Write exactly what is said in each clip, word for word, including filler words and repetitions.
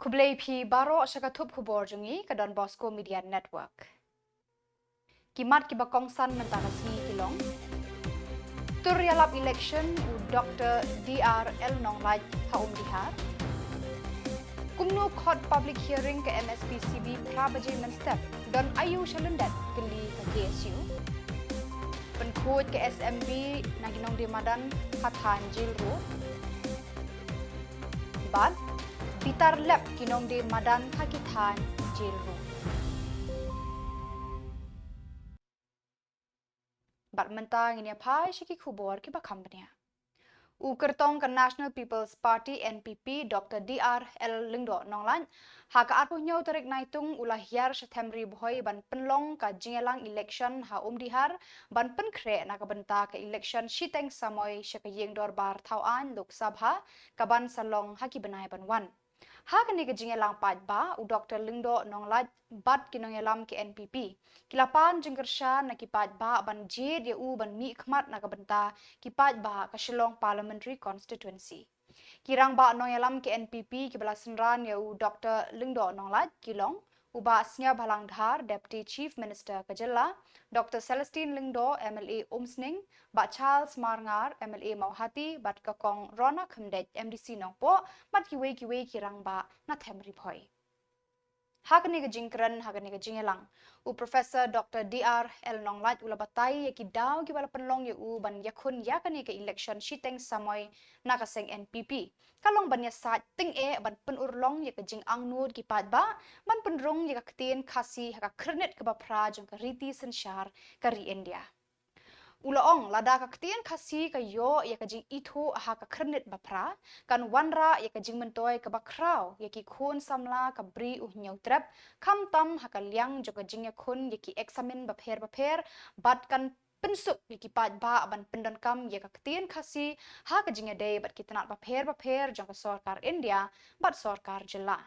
Khublei phi baroh sha ka thup khubor jong ngi ka Don Bosco Media Network. Ki mat kiba kongsan mynta ka sngi ki long: Tur ïalap election u Doctor D R L Nonglait ha Umdihar. Kumno khot public hearing ka M S P C B phra baje mynstep? Don aïu sha lyndet? Kylli ka K S U. Pynkhuid ka S M B na ki nongdie madan ha thaiñ Jail Road. Bad bitar lep ki nongdie madan ha ki thaiñ Jail Road. Bad mynta ngin ïa phai sha ki khubor kiba kham bniah. U kyrtong ka National People's Party, N P P, Doctor D R L Lyngdoh Nonglait, ha ka arphew hynñiew tarik Naitung u la hiar sha Them Ri Bhoi ban pynlong ka jingïalang election ha Umdihar, ban pynkhreh na ka bynta ka election shiteng samoi sha ka ïing dorbar thaw aiñ Lok Sabha, kaban sa long ha ki bnai ban wan. Ha kane ka jingïalang paidbah, u Doctor Lyngdoh Nonglait bad ki nongïalam ka N P P ki la pan jingkyrshan na ki paidbah ban jied ïa u ban mihkhmat na ka bynta ki paidbah ka Shillong Parliamentary Constituency. Ki rangbah nongïalam ka N P P kiba la synran ïa u Doctor Lyngdoh Nonglait ki long u Bah Sniawbhalang Dhar, Deputy Chief Minister ka jylla, Doctor Celestine Lyngdoh, M L A Umsning, Bah Charles Marngar, M L A Mawhati, bad ka Kong Rona Khymdeit, M D C Nongpoh, bad kiwei kiwei ki rangbah na Them Ri Bhoi. Ha kane ka jingkren, ha kane ka jingïalang, u Professor Doctor D R L Nonglait u la batai ïa ki daw kiba la pynlong ïa u ban ïakhun ïa kane ka election shiteng samoi na ka seng N P P. Ka long ban ïasaid tyngeh ban pynurlong ïa ka jingangnud ki paidbah ban pynrung ïa ka ktien Khasi ha ka khyrnit kaba phra jong ka riti synshar ka ri India. U la ong, lada ka ktien Khasi ka ïoh ïa ka jingithuh ha ka khyrnit ba phra, kan wanrah ïa ka jingmyntoi kaba khraw ïa ki khun samla ka Bri U Hynñiewtrep, khamtam ha ka liang jong ka jingïakhun ïa ki eksamin bapher bapher, bad kan pynsuk ïa ki paidbah ban pyndonkam ïa ka ktien Khasi ha ka jingïadei bad ki tnat bapher bapher jong ka sorkar India bad sorkar jylla.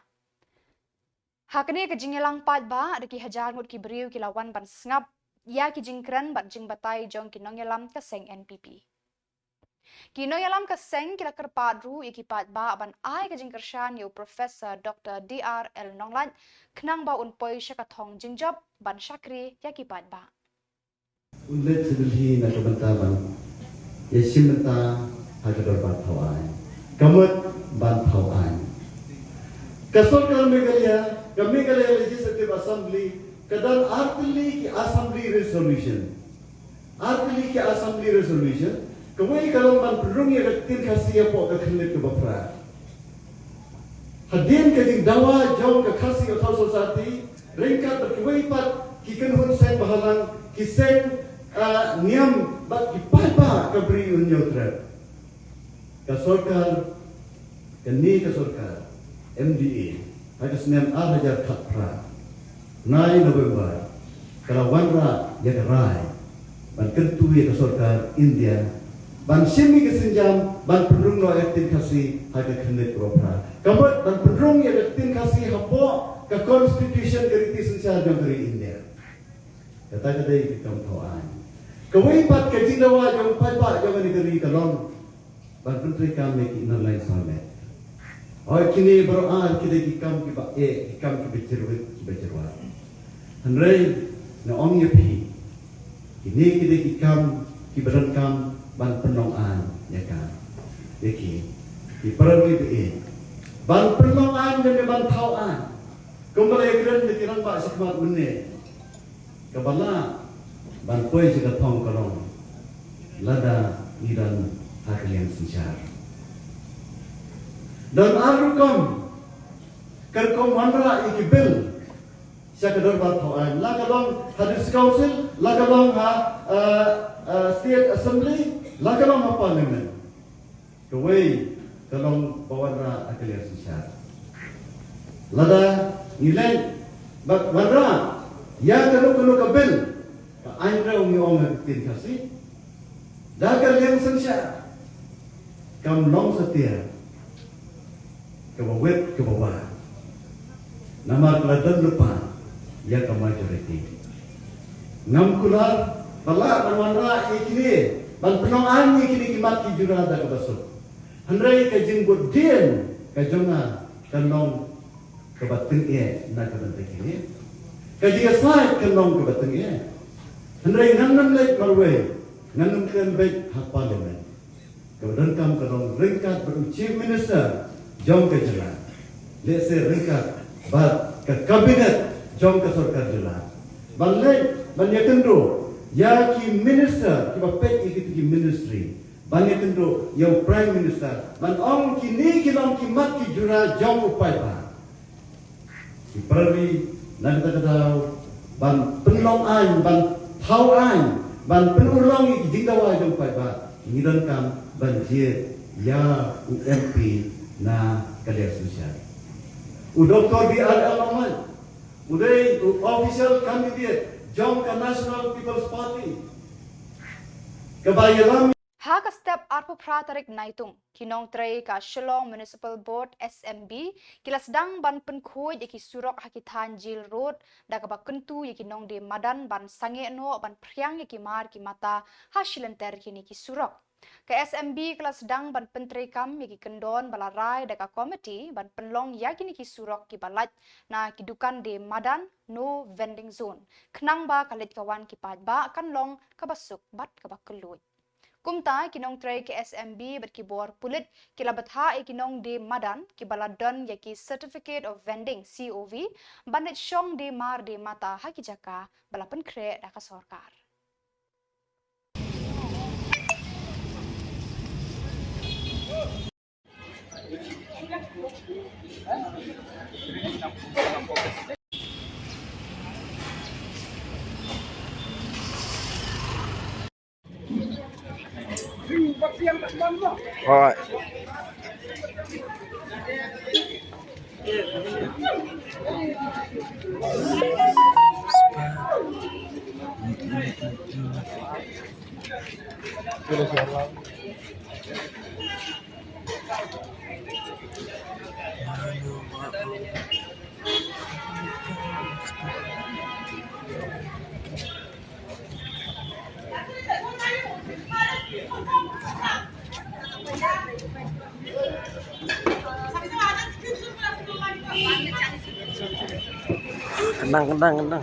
Ha kane ka jingïalang paidbah, da ki hajar ngut ki briew ki la wan ban sngap ïa ki jingkren bad jingbatai jong ki nongïalam ka seng N P P. Ki nongïalam ka seng ki la kyrpad ruh ïa ki paidbah ban ai ka jingkyrshan ïa u Professor Doctor D R L Nonglait, khnang ba un poi sha ka thong jingjop ban shakri ïa ki paidbah. Un leit sha Delhi na ka bynta ban ïashim bynta ha ka dorbar thaw aiñ. Ka mut ban thaw aiñ. Ka sorkar Meghalaya, ka Meghalaya Legislative Assembly, ka don ar tylli ki Assembly Resolution. Ar tylli ki Assembly Resolution, kawei ka long ban pynrung ïa ka ktien Khasi hapoh ka khyrnit kaba phra. Hadien ka jingdawa jong ka Khasi Authors' Society, ryngkat bad kiwei pat ki kynhun seng bhalang, ki seng, ah, niam bad ki paidbah ka Bri U Hynñiewtrep. Ka sorkar, kane ka sorkar M D A, ha ka snem ar hajar khatphra, nine November, ka la wanrah ïa ka rai ban kyntu ïa ka sorkar India ban shim ïa ka sienjam ban pynrung noh ïa ka ktien Khasi ha ka khyrnit kaba phra. Ka mut ban pynrung ïa ka ktien Khasi hapoh ka constitution ka riti synshar jong ka ri India. Kata ka dei ka kam thaw aiñ. Kawei pat ka jingdawa jong paidbah jong kane ka ri ka long ban pyntreikam ïa ki Inner Line Permit. Hooid, kine baroh ar ki dei ki kam kiba eh, ki kam kiba jyrwit, kiba jyrwat. Hynrei nga ong ïa phi, kine ki dei ki kam kiba donkam ban pynlong aiñ ïa ka, ïa ki, ki para ri ba ïeit. Ban pynlong aiñ ne ban thaw aiñ. Kumba la ïakren da ki rangbah shakhmat mynne. Kaba lah ban poi sha ka thong ka long lada ngi don ha ka liang synshar. Don ar rukom, ka rukom wanrah ïa ki bill sha ka dorbar thaw aiñ, la ka long ha District Council, la ka long ha, eh, eh, State Assembly, la ka long ha Parliament. Kawei ka long ba wanrah ha ka liang synshar. Lada ngi leit bad wanrah ïa kano kano ka bill, ka aiñrew ngi ong ha ka ktien Khasi, da ka liang synshar, kam long satia kaba wit kaba wah. Namar ka la don lypa ïa ka majority. Ngam kular ba lah ban wanrah ïa kine, ban pynlong aiñ ïa kine ki mat ki jura da kaba suk. Hynrei ka jingbuddien ka jong nga ka long Kaba tyngeh na ka bynta kine. Ka jingïasaid ka long kaba tyngeh. Hynrei ngan nym leit marwei, ngan nym kren beit ha Parliament. Kaba donkam ka long ryngkat bad u Chief Minister jong ka jylla, lehse ryngkat bad ka Cabinet jong ka sorkar jylla, ban leit ban ïakynduh ïa ki minister kiba peit ïa kito ki ministry, ban ïakynduh ïa u Prime Minister, ban ong kine ki long ki mat ki jura jong u paidbah. Ki para ri, na kata ka daw, ban pynlong aiñ, ban thaw aiñ, ban pynurlong ïa ki jingdawa jong u paidbah, ngi donkam ban jied ïa u M P na ka liang synshar. U Doctor B R L Longmai u dei u official candidate jong ka National People's Party, kaba ïalam. Ha ka step arphew phra tarik Naitung, ki nongtrei ka Shillong Municipal Board, S M B, ki la sdang ban pynkhuid ïa ki surok ha ki thaiñ Jail Road, da kaba kyntu ïa ki nongdie madan ban sangeh noh ban phriang ïa ki mar ki mata ha shilynter kine ki surok. Ka S M B ka la sdang ban pyntreikam ïa ki kyndon ba la rai da ka komiti ban pynlong ïa kine ki surok kiba lait na ki dukan die madan, no vending zone, khnang ba ka leit ka wan ki paidbah kan long kaba suk bad kaba kylluid. Kumta, ki nongtrei ka S M B bad ki bor pulit ki la bthah ïa ki nongdie madan kiba la don ïa ki Certificate of Vending, C O V, ban leit shong die mar die mata ha ki jaka ba la pynkhreh da ka sorkar. Alright. Kena, kena, kena.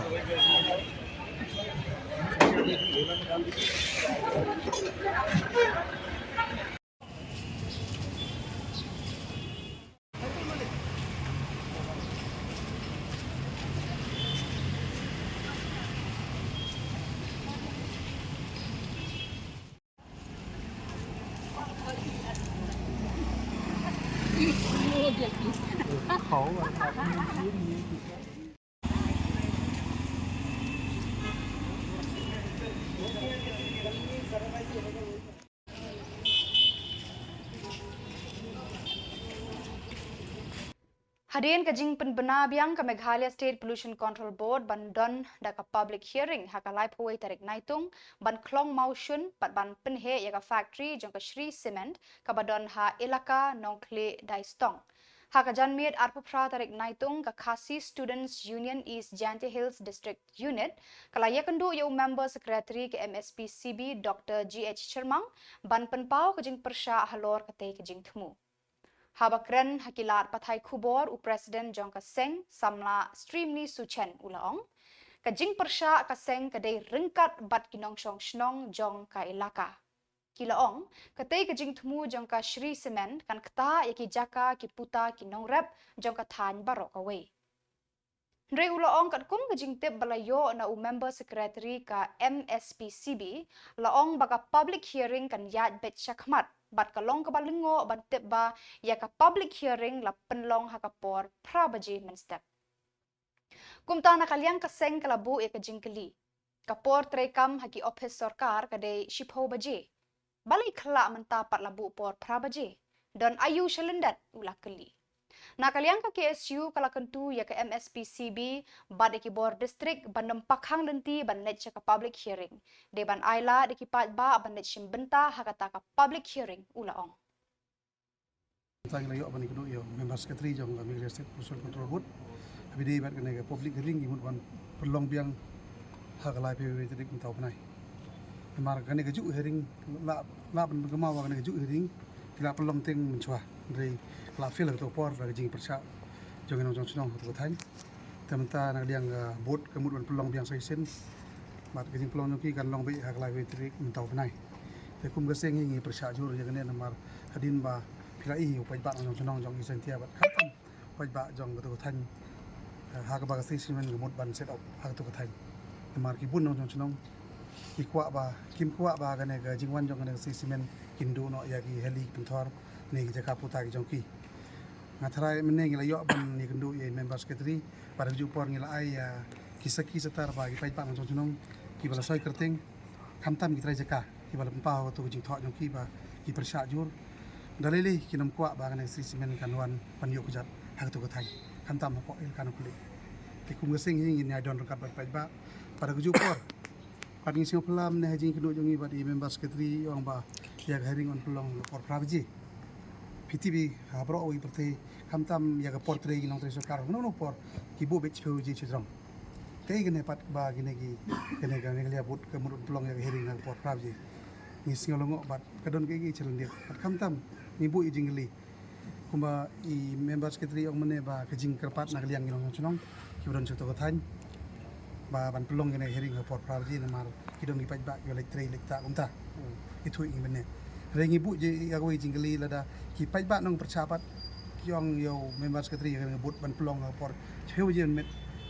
Hadien ka jingpynbna biang ka Meghalaya State Pollution Control Board ban don da ka public hearing ha ka laiphew wei tarik Naitung, ban khlong mawshun bad ban pynheh ïa ka factory jong ka Shree Cement kaba don ha Elaka Nongkhlieh Daistong. Ha ka janmiet arphew phra tarik Naitung, ka Khasi Students Union East Jaintia Hills District Unit ka la ïakynduh ïa u Member Secretary ka M S P C B, Doctor G H Chyrmang, ban pynpaw ka jingpyrshah halor katei ka jingthmu. Haba kren ha ki lad pathai khubor u President jong ka seng, Samla Streamley Suchen, u la ong, ka jingpyrshah ka seng ka dei ryngkat bad ki nongshong shnong jong ka Elaka. Ki la ong, katei ka jingthmu jong ka Shree Cement kan ktah ïa ki jaka, ki puta, ki nongrep jong ka thaiñ baroh kawei. Hynrei u la ong, katkum ka jingtip ba la ïoh na u Member Secretary ka M S P C B, la ong ba ka public hearing kan ïaid beit shakhmat bad ka long kaba lyngngoh ban tip ba ïa ka public hearing la pynlong ha ka por phra baje mynstep. Kumta, na ka liang ka seng ka la buh ïa ka jingkylli, ka por treikam ha ki ophis sorkar ka dei shiphew baje. Balei khlak mynta pat la buh por phra baje? Don aïu shalyndet? U la kylli. Na ka liang ka K S U ka la kyntu ïa ka M S P C B bad ïa ki bor district ban ym pakhang lynti ban leit sha ka public hearing, dei ban ailad ïa ki paidbah ban leit shim bynta ha kata ka public hearing, u la ong. Tang la ïoh ban ïakynduh ïa u Member Secretary jong ka Meghalaya State Pollution Control Board. Haba ïadei bad kane ka public hearing, ngi mut ban pynlong biang ha ka laiphew wei tarik mynta u bnai. Namar kane kajuh hearing, la, la ban pynkynmaw ba kane kajuh hearing ki la pynlong teng mynshuwa. Hynrei la fail ha kato por da ka jingpyrshah jong ngi nongshong shnong ha tu ka thaiñ. Te mynta na ka liang ka bud ka mut ban pynlong biang sa shisien. Bad ka jingpynlong jong ki kan long beit ha ka lai wei tarik mynta u bnai. Te kum ka seng hi ngi pyrshah jur ïa kane namar hadien ba phi la i u paidbah nongshong shnong jong East Jaintia bad khamtam paidbah jong ka tu ka thaiñ, eh, ha kaba ka Shree Cement ka mut ban set up ha ka tu ka thaiñ. Namar ki bun nongshong shnong ki kwah ba, kim kwah ba kane ka jingwan jong kane ka Shree Cement kin duh noh ïa ki heli pynthor ne ki jaka puta ki jong ki. Nga tharai mynne ngi la ïoh ban ïakynduh ïa i member secretary, bad ha kajuh por ngi la ai ïa ki sakhi satar ba ki paidbah nongshong shnong kiba la soi kyrteng, khamtam ki trai jaka kiba la pynpaw ha tu ka jingthoh jong ki ba ki pyrshah jur. Da lei lei kin ym kwah ba kane ka Shree Cement kan wan ban ïoh kjat ha tu ka thaiñ, khamtam hapoh Ïalkam Nongklieh. Te kum ka seng hi ngin ïai don ryngkat bad paidbah, bad ha kajuh por. Bad ngi sngewphylla mynne ha jingïakynduh jong ngi bad i member secretary, i ong ba ïa ka hearing yn pynlong ha ka por phra baje. Phi tip hi ha baroh kawei ka pyrthei, khamtam ïa ka por trei ki nongtrei sorkar, kano kano ka por ki buh beit shiphew baje shajrong. Kaei kane pat ba kine ki, kane ka Meghalaya Board ka mut ban pynlong ïa ka hearing ha ka por phra baje? Ngi sngew lyngngoh bad ka don kaei kaei ka jingkylli. Bad khamtam ngi buh ïa ka jingkylli. Kumba i member secretary ong mynne ba ka jingkyrpad na ka liang ki nongshong shnong kiba don sha tu ka thaiñ ba ban pynlong kane ka hearing ha ka por phra baje namar ki don ki paidbah kiba leit trei leit ktah kumta. Ithuh ïa ngi mynne. Hynrei ngi buh ïa kawei ka jingkylli, lada ki paidbah nongpyrshah pat ki ong ïa u member secretary ïa kane ka bud ban pynlong ha ka por shiphew baje mynmiet,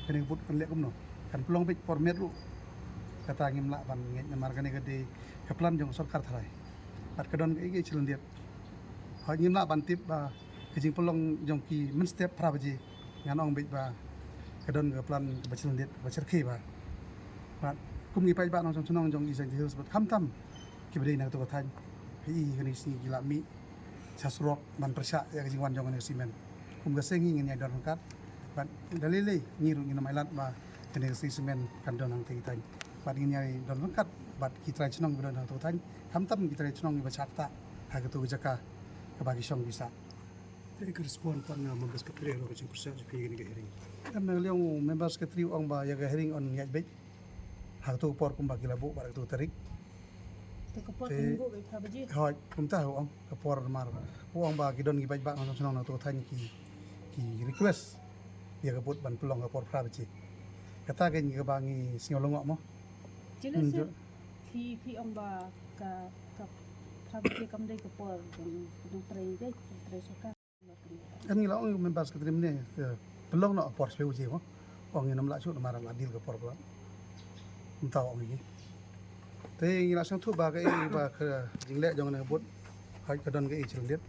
kane ka bud kan leh kumno? Kan pynlong beit por miet ruh. Kata ngim lah ban ngeit namar kane ka dei ka plan jong ka sorkar tharai. Bad ka don kaei kaei ka jingkylli. Hooid, ngim lah ban tip ba ka jingpynlong jong ki mynstep phra baje. Ngan ong beit ba ka don ka plan kaba jylliew, kaba shyrkhei bha. Bad kum ngi paidbah nongshong shnong jong East Jaintia Hills bad khamtam kiba dei na katu ka thaiñ, phi i kane ka sngi ki la mih sha surok ban pyrshah ïa ka jingwan jong kane ka cement. Kum ka seng hi ngin ïai don ryngkat bad da lei lei ngi ruh ngin ym ailad ba kane ka Shree Cement kan don hangtei ki thaiñ. Bad ngin ïai don ryngkat bad ki trai shnong kiba don hangtei ki thaiñ, khamtam ki trai shnong kiba shah ktah ha katu ka jaka kaba ki shong ki sah. Te ka respond pat na member secretary halor ka jingpyrshah jong phi ïa kane ka hearing? Em, na ka liang u member secretary u ong ba ïa ka hearing yn ïaid beit ha katu ka por kumba ki la buh bad ha katu ka tarik. Te ka por, te ka por kumta u ong, ka por namar u ong ba ki don ki paidbah nongshong shnong na katu ka thaiñ ki, ki request ïa ka bud ban pynlong ha ka por phra baje. Kata keiñ kaba ngi sngew lyngngoh mo. Phi, phi ong ba ka, ka phra baje kam dei ka por jong nongtrei, dei nongtrei sorkar. Em, ngi la ong ïa u member secretary mynne, eh, pynlong noh ha ka por shiphew baje mo. Ong ngin ym lah shuh namar la deal ka por ba la, mynta ong ïa ngi. Te ngi la sngewthuh ba kaei ba ka jingleh jong kane ka bud, hooid ka don kaei ka jylliew.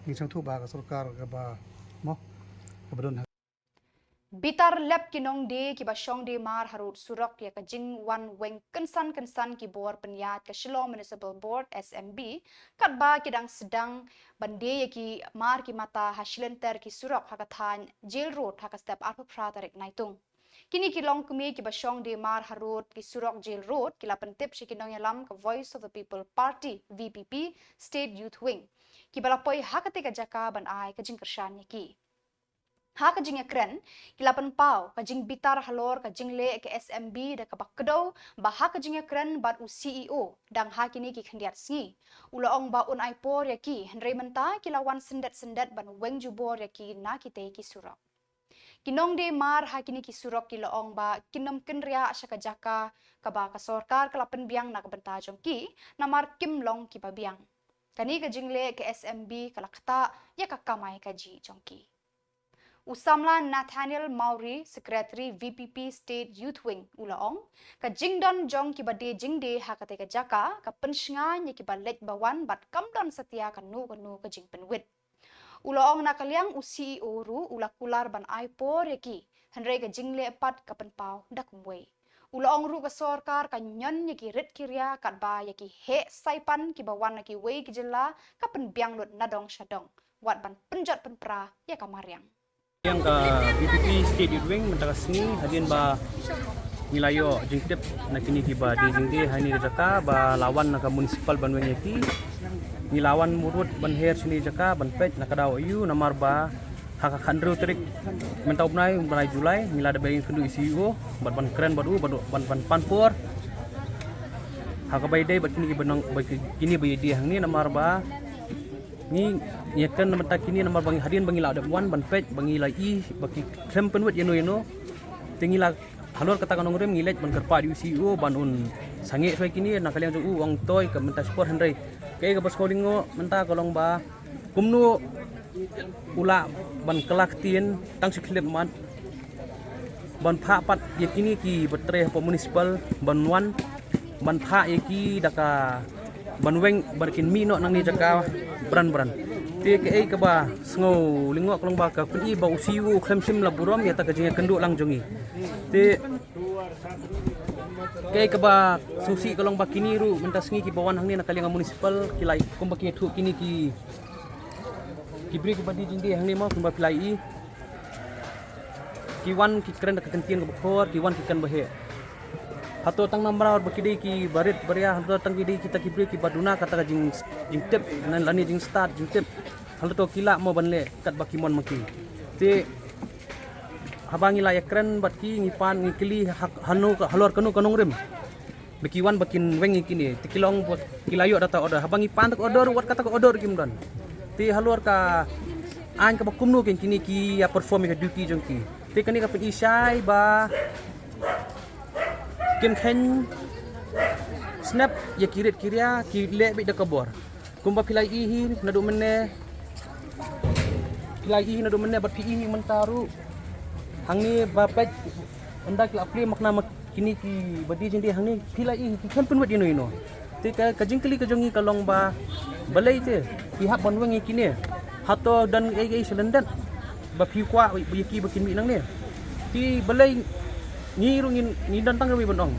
Ngi sngewthuh ba ka sorkar kaba mo, kaba don ha Bitar lep ki nongdie kiba shong die mar harud surok ïa ka jingwan weng kynsan kynsan ki bor pynïaid ka Shillong Municipal Board, S M B, katba ki dang sdang ban die ïa ki mar ki mata ha shilynter ki surok ha ka thaiñ Jail Road ha ka step arphew phra tarik Naitung. Kine ki longkmie kiba shong die mar harud ki surok Jail Road ki la pyntip sha ki nongïalam ka Voice of the People Party, V P P, State Youth Wing, kiba la poi ha katei ka jaka ban ai ka jingkyrshan ïa ki. Ha ka jingïakren, ki la pynpaw ka jingbitar halor ka jingleh ka S M B da kaba kdew ba ha ka jingïakren bad u C E O dang ha kine ki khyndiat sngi, u la ong ba un ai por ïa ki, hynrei mynta ki la wan syndet syndet ban weng jubor ïa ki na kitei ki surok. Ki nongdie mar ha kine ki surok ki la ong ba kin ym kynriah sha ka jaka kaba ka sorkar ka la pynbiang na ka bynta jong ki, namar kim long kiba biang. Kane ka jingleh ka S M B ka la ktah ïa ka kamai kajih jong ki. U samla Nathaniel Mawrie, Secretary V P P State Youth Wing, u la ong, ka jingdon jong kiba die jingdie ha katei ka jaka ka pynshngaiñ ïa kiba leit ba wan bad kam don satia kano kano ka jingpynwit. U la ong na ka liang u C E O ruh u la kular ban ai por ïa ki, hynrei ka jingleh pat ka pynpaw da kumwei. U la ong ruh ka sorkar ka ñion ïa ki rit ki ria katba ïa ki heh saipan kiba wan na kiwei ki jylla ka pynbiang lut na dong sha dong, wat ban pynjot pynpra ïa ka mariang. Ïa ka V P P State Youth Wing mynta ka sngi hadien ba ngi la ïoh jingtip na kine kiba die jingdie ha kane ka jaka ba la wan na ka municipal ban weng ïa ki. Ngi la wan murwut ban her shane ka jaka ban peit na ka daw aïu namar ba ha ka khathynriew tarik mynta u bnai, u bnai July, ngi la dep ïakynduh ïa u C E O bad ban kren bad u bad ban, ban pan por ha kaba ïadei bad kine kiba nang, bad kine ba ïadie hangne namar ba Ngi ngi kren mynta kine namar ba ngi hadien ba ngi la dep wan ban peit ba ngi la i ba ki khlem pynwit ïano ïano. Te ngi la halor kata ka nongrim ngi leit ban kyrpad ïa u C E O ban un sangeh shuwa kine na ka liang jong u ong toi ka mynta shipor hynrei kaei kaba sngewlyngngoh mynta ka long ba kumno u lah ban kylla ktien tang shi khyllipmat ban phah pat ïa kine kiba trei hapoh municipal ban wan ban phah ïa ki da ka ban weng ban kin mih noh nangne jaka bran bran. Te kaei kaba sngewlyngngoh ka long ba ka pyni ba u C E O u khlem shym la burom ïa ta ka jingïakynduh lang jong ngi. Te kaei kaba sngewsih ka long ba kine ruh mynta sngi kiba wan hangne na ka liang municipal ki la kumba ki ïathuh kine ki ki briew kiba die jingdie hangne mo kumba phi la i ki wan ki kren da ka kyntien kaba khor ki wan ki kren ba heh. Hato tang namar ba ki dei kiba rit ba ria hato tang ki dei kita ki briew kiba duna kata ka jing jingtip lane jingstad jingtip. Hato ki lah mo ban leh katba ki mon ma ki. Te haba ngi la ïakren bad ki ngi pan ngi kylli ha hano ka halor kano ka nongrim. Ba ki wan ba kin weng ïa kine te ki long ba ki la ïoh da ta order haba ngi pan da ka order wat kata ka order kim don. Te halor ka aiñ kaba kumno kin kine ki ïa perform ïa ka duty jong ki. Te kane ka pyni shai ba kim kheiñ snap ïa ki rit ki ria ki leh beit da ka bor. Kumba phi la i hi naduh mynne phi la i hi naduh mynne bad phi i hi mynta ruh. Hangne ba peit ynda ki la plie makna ma kine kiba die jingdie hangne phi la i hi ki khlem pynwit ïano ïano. Te ka jingkylli ka jong ngi ka long ba balei te ki hap ban weng ïa kine. Hato don ei ei sha lyndet ba phi kwah ïa ki ba kin mih nangne. Te balei ngi ruh ngi don tang kawei ban ong.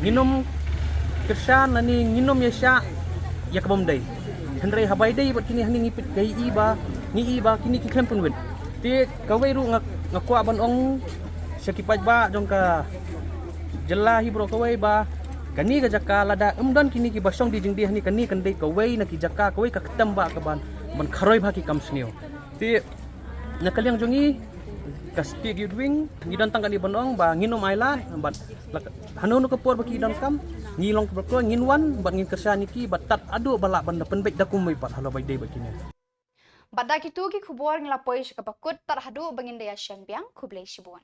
Nginym kyrshan lane nginym ïa shah ïa ka bym dei. Hynrei haba ïadei bad kine hangne ngi peit ka i ba ngi i ba kine ki khlem pynwit. Te kawei ruh nga kwah ban ong sha ki paidbah jong ka jylla hi baroh kawei ba kane ka jaka lada ym don kine kiba shong die jingdie hangne kane kan dei kawei na ki jaka kawei ka ktem ba ka ban ban kharoi bha ki kam sniew. Te na ka liang jong ngi ka State Youth Wing ngi don tang kane ban ong ba nginym ailad bad hano hano ka por ba ki donkam ngi long kaba kloi ngin wan bad ngin kyrshan ïa ki bad tad haduh ba lah ban da pynbeit da kumwei pat halor ba ïadei bad kine. Bad da kitu ki khubor ngi la poi sha kaba kut tad haduh ba ngin da ïashem biang khublei shibun.